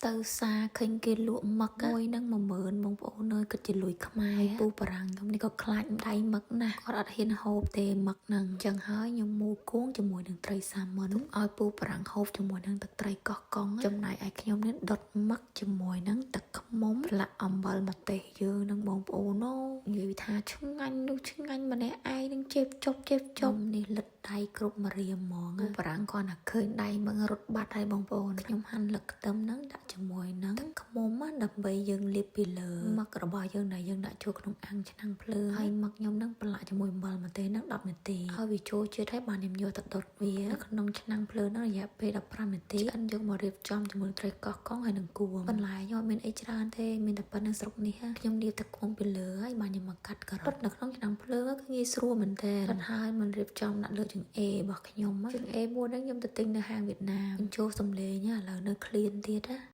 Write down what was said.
ទៅផ្សារឃើញគេលក់មឹកមួយនឹង10000បងប្អូនអើយគិតជាលុយខ្មែរពូបារាំងខ្ញុំនេះក៏ខ្លាចដៃមឹកណាស់គាត់អត់ហ៊ានហូបទេមឹកហ្នឹងអញ្ចឹងហើយខ្ញុំមូលគួងជាមួយនឹងត្រីសាម៉ុនឲ្យពូបារាំងហូបជាមួយនឹងទឹកត្រីកោះកុងចំណែកឯខ្ញុំនេះដុតមឹកជាមួយនឹងទឹកឃ្មុំប្រឡាក់អំបិលម្ទេសយើងនឹងបងប្អូនអូនិយាយថាឆ្ងាញ់នោះឆ្ងាញ់ម្នាក់ឯងនឹងជេបចប់ជេបចប់នេះលិតដៃគ្រប់ម្រាមហ្មងពូបារាំងគាត់តែឃើញដៃមឹករត់បាត់ហើយបងប្អូនខ្ញុំហាន់លឹកខ្ទឹមហ្នឹងដាក់ជាមួយនឹងទឹកឃ្មុំណាដើម្បីយើងលាបពីលើមឹករបស់យើងដែលយើងដាក់ចូលក្នុងអាំងឆ្នាំងភ្លើងហើយមឹកខ្ញុំហ្នឹងប្រឡាក់ជាមួយអំបិលម្ទេសហ្នឹង10នាទីហើយវាចូលជាតិហើយបានខ្ញុំយកទៅដុតវានៅក្នុងឆ្នាំងភ្លើងហ្នឹងរយៈពេល15នាទីឆ្អិនយកមករៀបចំជាមួយត្រីកោះកុងហើយនឹងគួងបន្លែខ្ញុំអត់មានអីច្រើនទេមានតែប៉ុណ្្នឹងស្រុកនេះខ្ញុំលាបទឹកឃ្មុំពីលើហើយបានខ្ញុំមកកាត់ការ៉ុតនៅក្នុងឆ្នាំងភ្លើងគឺងាយស្រួលមែនតើហើយមិនរៀបចំដាក់លើចង្អេររបស់ខ្ញុំចង្អេរមួយហ្នឹងខ្ញុំទៅទិញនៅហាងវៀតណាមបញ្ចូលសំលេងឥឡូវនៅឃ្លានទៀតណា។